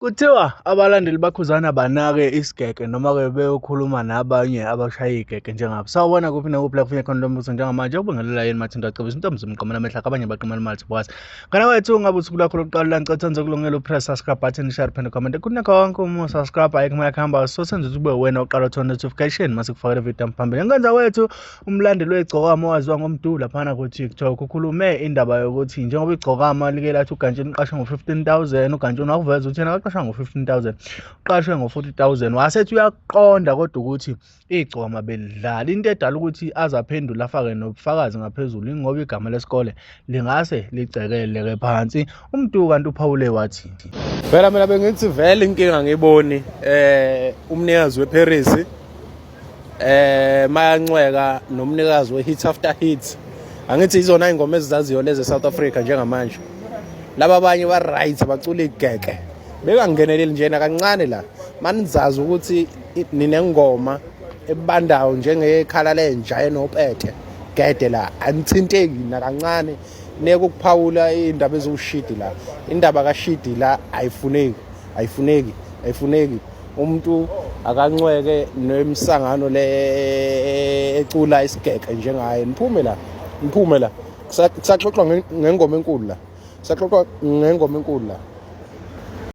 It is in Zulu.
Kuthiwa abalandeli baKhuzani abanake isigege noma-ke beyokhuluma nabanye abashaya igege njengabo. Sawubona kuphi nakuphi la kufunye khona lombuso njengamanje ubingelela yini Mathinto acebisa intombi zimqamela amehla abanye baqamela imali thibokazi. Ngana wethu ngabe usuku lwakho lokuqala la ngicela uthande kulungela upress subscribe button share phinde comment. Kunakho konke uma subscribe ayikho imali kuhamba so senze ukuthi kube wena oqala uthola notification mase kufakela video phambili. Ngenza wethu Umlandeli weGcokama owaziwa ngoMdu laphana ku-TikTok ukhulume indaba yokuthi njengoba iGcokama like lathi uGantsheni uqashwe ngo-15,000 uGantsheni wakuveza ukuthi yena akaqashwa ngo-15,000 uqashwe ngo-40,000 wasethi uyakuqonda kodwa ukuthi iGcokama belidlala into edala ukuthi aze aphendule afake nobufakazi ngaphezulu ingoba igama lesikole lingase licekeleke phansi uMdu kanti uphawule wathi Phela mina bengithi vele inkinga ngiboni umnikazi weParis mayancweka nomnikazi we-hit after hit angithi izona ingoma ezizaziyo lezi e-South Africa njengamanje laba abanye ba-right bacula igeke bekangeneleli njena kancane la manizazi ukuthi ninengoma ebandayo njengekhala lenja enopete gede la anithinteki nakancane neke ukuphawula indaba eziwushidi la indaba kashidi la ayifuneki ayifuneki ayifuneki umuntu akancweke nemsangano le ecula isigeke njengaye niphume la niphume la kusaxoxwa ngengoma enkulu la kusaxoxwa ngengoma enkulu la.